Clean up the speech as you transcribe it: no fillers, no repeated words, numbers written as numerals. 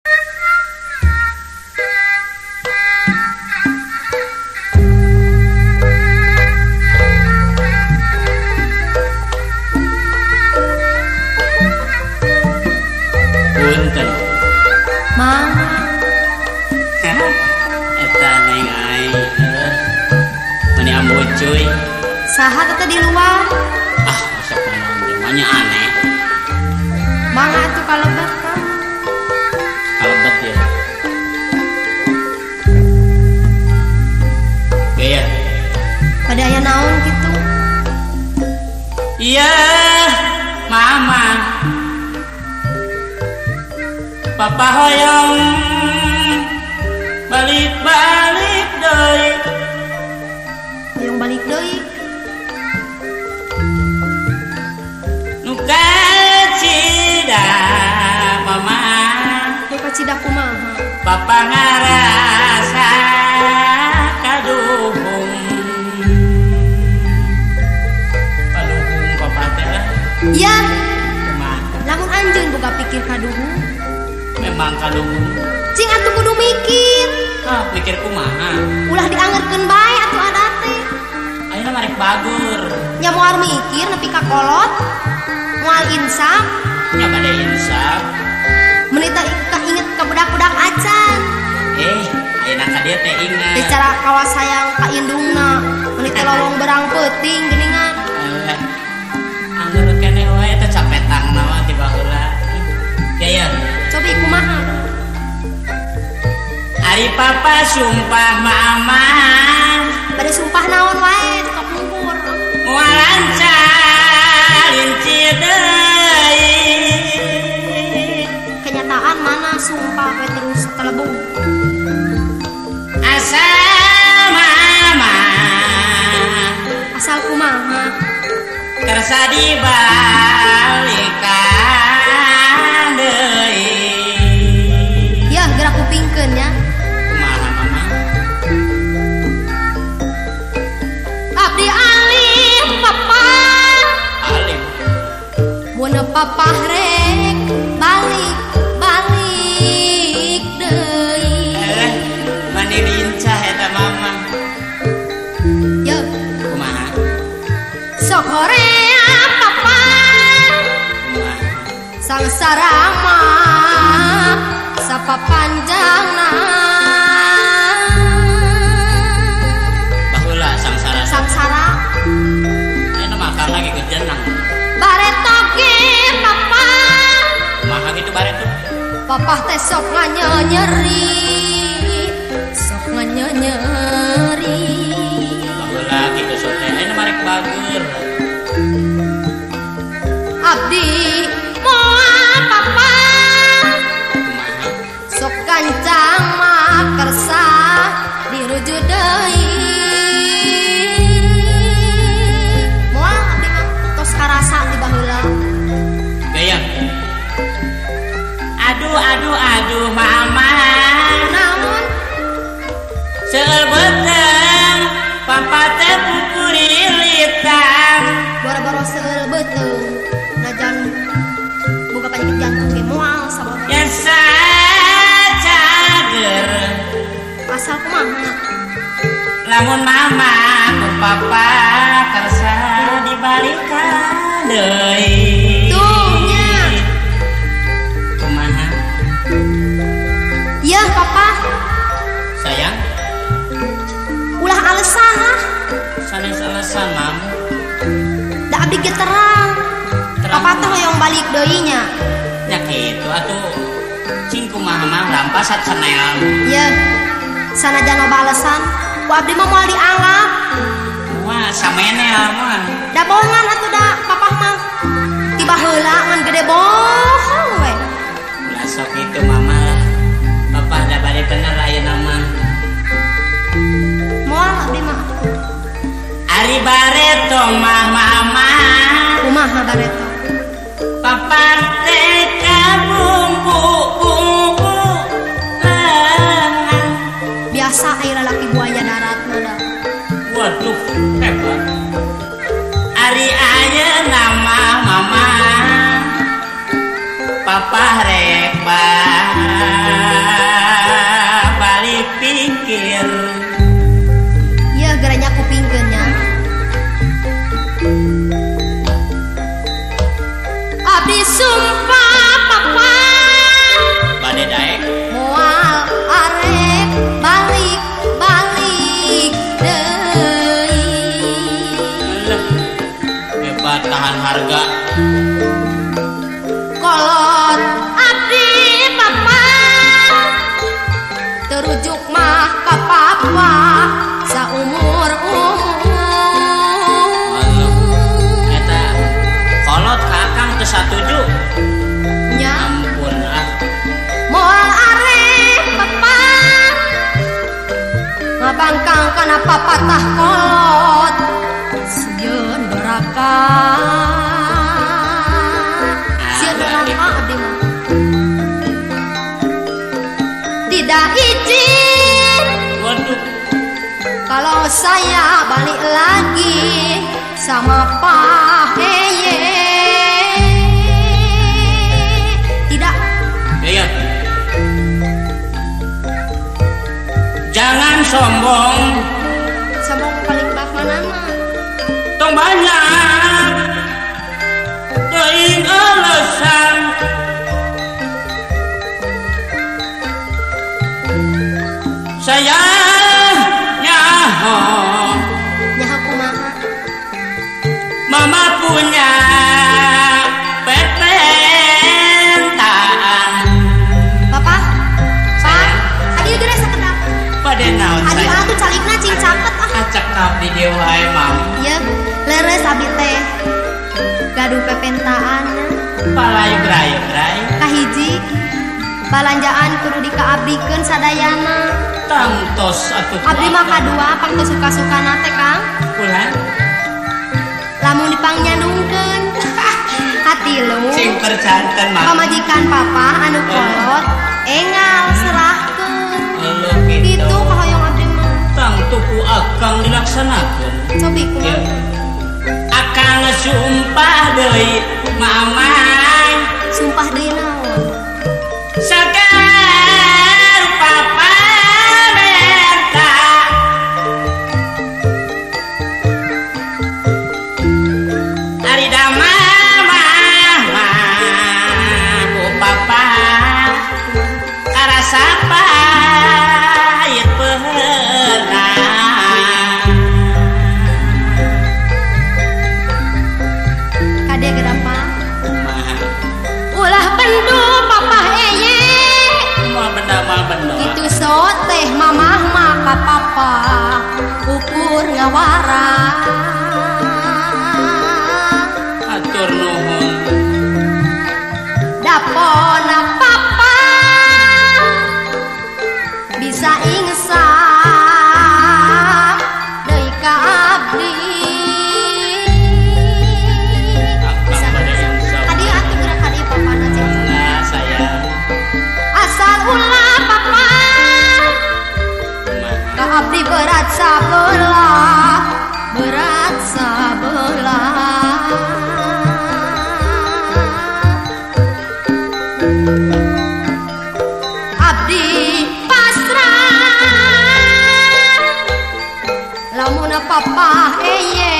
Punten. Mang. Eta neng ai. Mani ambu cuy. Saha teh di luar? Ah, sok naon teh mah aneh. Mangga atuh kalebet Kang. Kalebet ya. Gaya. Pada aya naon kitu? Iya, mama. Papa hoyong balik-balik deui. Hoyong balik deui. Nu kacida mama. Nu kacida kumaha? Papa ngarasa kaduhung. Kaduhung papa teh lah. Iya. Kumaha? Lamun anjeun boga pikir kaduhung. Memang kaduhung. Cing atuh kudu mikir. Ah, mikir kumaha? Ulah diangerkeun bae atuh adat teh. Ayeuna mah rek bagur. Nya moal mikir nepi ka kolot. Moal insaf. Nya bade insaf. Meuni teh inget ka budak-budak acan. Ayeuna ka dieu teh inget. Teh cara kawas hayang ka indungna. Meuni teh lolong berang peuting geuningan. Anggur keneh wae teh capetangna mah ti baheula. Gaya. Cobi kumaha? Ari papa sumpah mama. Bade sumpah naon wae teu kapungkur. Moal lancar lincir deui. Kenyataan mana sumpah we terus telebung. Asal mama. Asal kumaha? Kersa dibalikan deui. Ya gerak kupingkeun nya. Kumaha mama? Abdi alim papa. Alim. Mun papa rek balik balik deui. Mani lincah eta mama. Ye. Kumaha? Sok horea papa. Kumaha? Sangsara mah sapapanjangna. Baheula sangsara. Sangsara. Ayeuna mah akang lagi gejenang. Bareto ge papa. Kumaha kitu bareto? Papa teh sok nganyenyeri. Sok nganyenyeri. Baheula kitu sok teh ayeuna mah rek bager. Abdi moal papa. Kumaha? Sok gancang mah kersa dirujuk deui. Moal abdi mah tos karasa di baheula. Gaya. Aduh aduh aduh mama. Naon? Seueur beuteung papa teh pupurilitan. Boro-boro seueur beuteung najan boga penyakit jantung ge moal sabab. Yang sacager. Asal kumaha? Lamun mama ku papa kersa dibalikan deui. Tuh nya. Kumaha? Yeuh papa. Sayang. Ulah alesan ah. Sanes alesan mam. Da abdi ge terang. Papa teh hoyong balik deui nya. Nya kitu atuh. Cing kumaha mah rampasat sanel. Yeuh. Sanajan loba alesan, ku abdi mah moal dianggap. Wah, samenel mah. Da bohongan atuh da papa mah. Ti baheula ngan gede bohong we. Ulah sok kitu mama lah. Papa da bade bener ayeuna mah. Moal abdi mah. Ari bareto mah mama. Kumaha bareto? Papa teh kabumbu-bumbu lengan. Biasa aya lalaki buaya darat mah da. Waduh, hebat. Ari ayeuna mah mama. Papa rek balik pikir. Iya geranya kupingkeun nya. Abdi sumpah papa bade daek moal arek balik balik deui. Hebat tahan harga. Kolot abdi papa terujuk mah ka papa saumur umur. Eta kolot ka akang teu satuju. Nya ampun ah. Moal arek papa ngabangkang kana papatah kolot sieun doraka. Tidak izin. Waduh. Kalau saya balik lagi sama Pak Heye. Tidak. Iya. Jangan sombong. Sombong paling bah mana mah. Tong banyak. Teuing alasan. Saya nyaho. Nyaho kumaha? Mama punya permintaan. Papa? Pak? Adi geura sakedap. Bade naon Adi saya? Atuh calikna cing caket ah. Cekap di dieu wae mam. Ieu leres abdi teh. Gaduh pepentaan. Palayuk ray. Kahiji balanjaan kudu dikaabdikeun sadayana. Tangtos atuh. Abdi mah kadua pang teu suka-sukana teh Kang. Ulah. Lamun dipangnyandungkeun. Katilu. Sing percanten mah. Pamajikan papa anu kolot engal serahkeun. Elo kitu. Kitu kahoyong abdi mah. Tangtu ku akang dilaksanakeun. Cobi kumaha? Akang sumpah deui mama. Sumpah deui naon? Sagar papa menta. Ari da mama ku papa karasa pahit peuheuna. Kade gerapa? Kumaha? Ulah bendu papa eye. Moal benda moal benda. Kitu soteh mamah mah ka papa ukur ngawara. Atur nuhun. Dapona papa bisa insaf deui ka abdi. Akang bade insaf. Kadi atuh geura kadi papana cing. Nah, sayang. Asal ulah papa Kumaha? ka abdi berat sabelah, berat sabelah. Abdi pasrah lamun papa eye